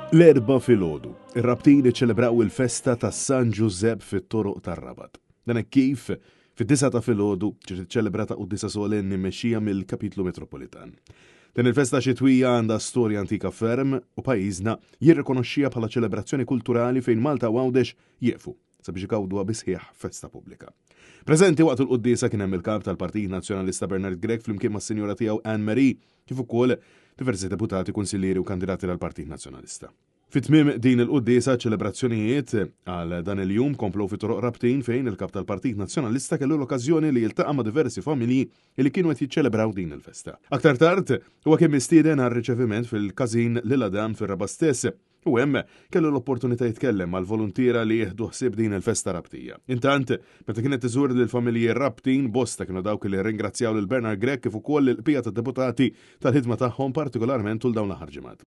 L-Erbgħa filgħodu, ir-Rabtin iċċelebraw il-festa ta' San Ġużepp fit-toroq tar-Rabat. Dan hekk kif, fid-disgħa ta' filgħodu, ġiet iċċelebrata quddiesa solenni mmexxija mill-Kapitlu Metropolitan. Din il-festa xitwija għandha storja antika ferm u pajjiżna jirrikonoxxiha bħala ċelebrazzjoni kulturali fejn Malta u Għawdex jieqfu sabiex igawduha bi sħiħ festa pubblika. Preżenti waqt il-quddiesa kien hemm il-Kap tal-Partit Nazzjonalista Bernard Grech flimkien mas-Sinjura tiegħu Anne Marie, kif ukoll diversi deputati, kunsillieri u kandidati tal-Partit Nazzjonalista. Fi tmiem din il-quddiesa, ċelebrazzjonijiet għal dan il-jum komplew fi toroq Rabtin fejn il-Kap tal-Partit Nazzjonalista kellu l-okkażjoni li jiltaqa' ma' diversi familji li kienu qed jiċċelebraw din il-festa. Aktar tard, huwa kien mistieden għal riċeviment fil-Każin Lil Adam fir-Rabat stess, U hemm kellu l-opportunità jitkellem mal-voluntiera li jieħdu ħsieb din il-festa Rabtija. Intant, meta kienet iżur lill-familji Rabtin, bosta kienu dawk li rringrazzjaw lil Bernard Grech kif ukoll lill-qbija tad-deputati tal-ħidma tagħhom partikolarment tul dawn l-aħħar ġimgħat.